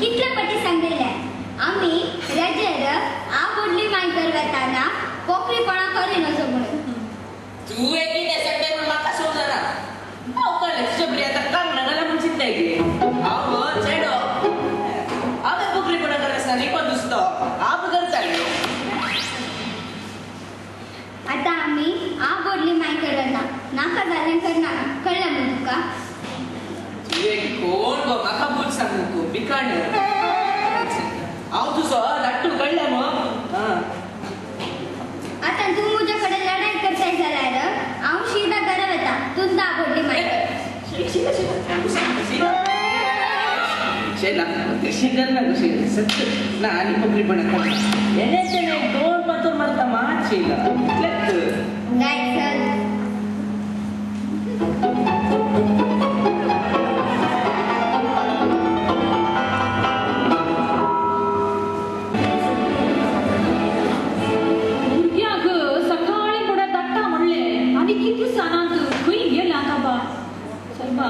कितले पटी सांगिल्ले आमी रजेर आ व्हडली मायकर वताना पोकरीपणा करिनासो म्हणून. तूं कितें सांगता म्हूण म्हाका समजना. हांव कळ्ळें तुजे भुरगीं आतां कांगणां घाला म्हूण चिंतताय गे. हांव गो चेडो हांवें पोकरीपणा करनासतना न्ही कोण दुसरो हांव करतालें. आतां आमी आ व्हडली मायकर वता नाका जाल्यार करनाका कळ्ळें मगो तुका? तुवें कोण गो म्हाका भूत सांगू तूं बिकाण. हांव तुजो धाट्टू कळ्ळें मग. आतां तूं म्हजे कडेन लढाई करताय जाल्यार हांव शिदा घरा वता तुंदा व्हडली मायकर. शेला तशें करना कशें सत्य ना आनी पोकरीपणा करना. येणे तेणे दोन पातोर मारता मात शेला इतलेंच. जाय चल. भुरग्यांक सकाळी फुडें धाडटा म्हणलें आनी कितें दिसनात खंय गेल्या काबा. सायबा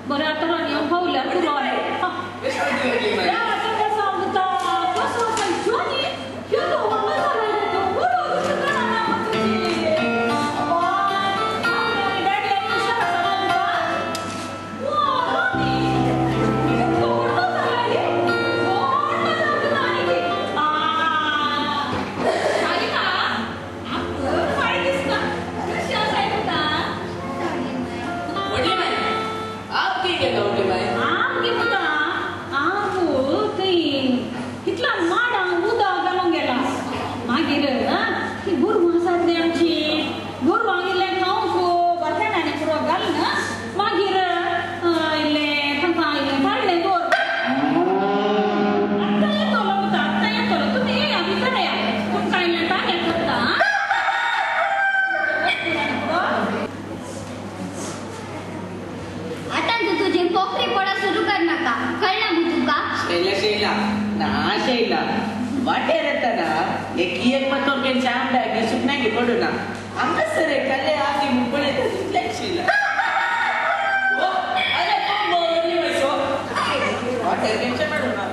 बरें आतां रांदयो पावल्यार पुरो. वाटेर येताना एक एक मातोर आंब्याक सुकण्याक पडूना हांगासर कल्ले आगी पळयता तितलेंच शैला. अरे कोण वाटेर केंचे मेळूना.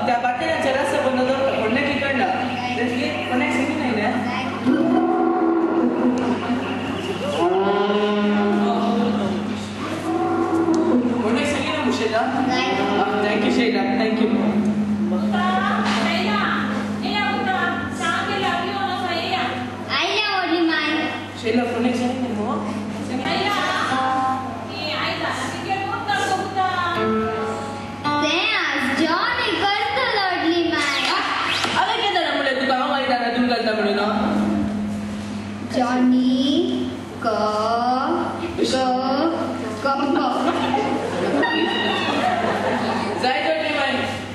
त्या बाटेनाचे रास बंद दवरता कोणें किकडना कोणाक सांगी न्हय न्ही. कोणाक सांगी ना Shaila. Thank you Shaila, thank you. Shaila कोणाक सांगी न्ही मगो. Johnny go go go go. जाय जॉनी माय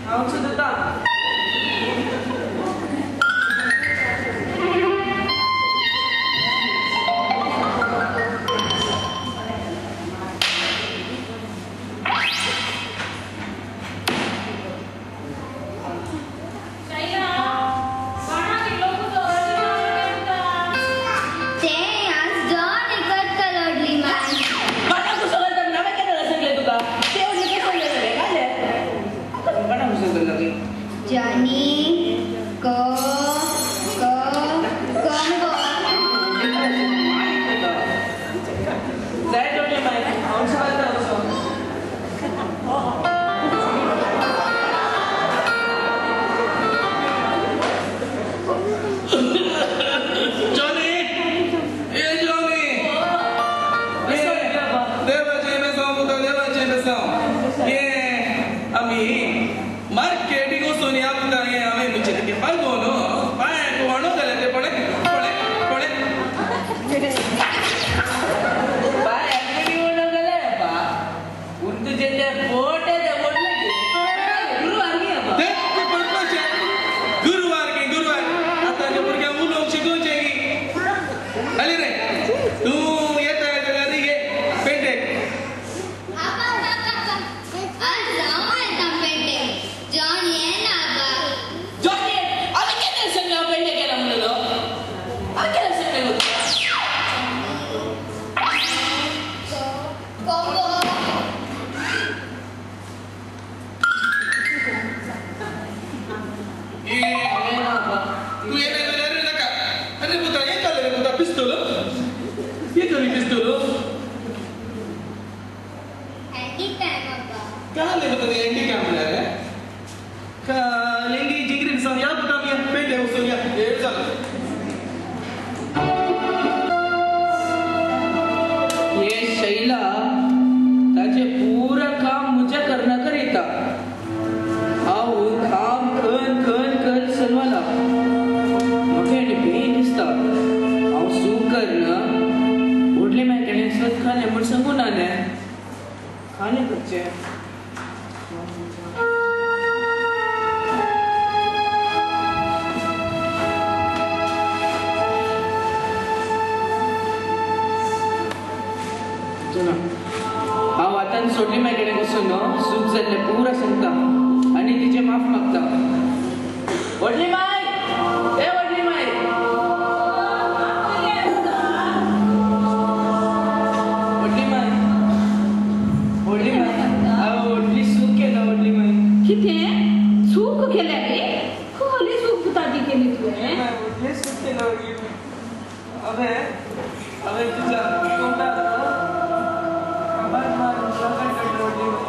हांव सुद्दां. Johnny go go go go. जाय जॉनी माय हांव सुद्दां. Johnny! Hey Johnny! देवाची बेसांव. आमी मार्केटीक वचून आमकां हें हांवें म्हणचें तें पागो न्हू पांयांक व्हाणो घालें तें पळय पळय पळय पांयांक व्हाणो घालें बा पूण तुजें तें पोट तें व्हडलें गुरवार गे बा. तें पडपाचें गुरवार गे गुरवार. आतांच्या भुरग्यांक उलोवंक शिकोवचें गी. तूं येना जाल्यार नाका. आरे पुता हें काडलें रे पुता पिस्तूल, हें करी पिस्तूल काले पुता तें एंटी काम म्हणल्यार कालेंगी जिगरी दिसान या पुता या पेटे वचून या वेळ जालो. हे शैला ताचे पुरा काम मुझे करना करीता. हांव काम खन खन खन सलवाला म्हाका हेणे बेन दिसता. हांव सूख करना व्हडले माय कडेन सत खालें म्हूण सांगू ना न्ही खालें करचें. हांव आतां सोडली माय कडेन वचून सूख जाल्लें पुरा सांगता आनी तिचें माफ मागता. व्हडली माय, ए व्हडली माय, व्हडली माय, व्हडली माय, हांव व्हडली सूख केला. व्हडली माय कितें चूक केल्या रे? कसली चूक पुता ती केली तुवें? व्हडली सूख केला व्हडली माय. हांवें हांवें तुज्या तोंडार काबार मारून रगड काडलो व्हडली माय.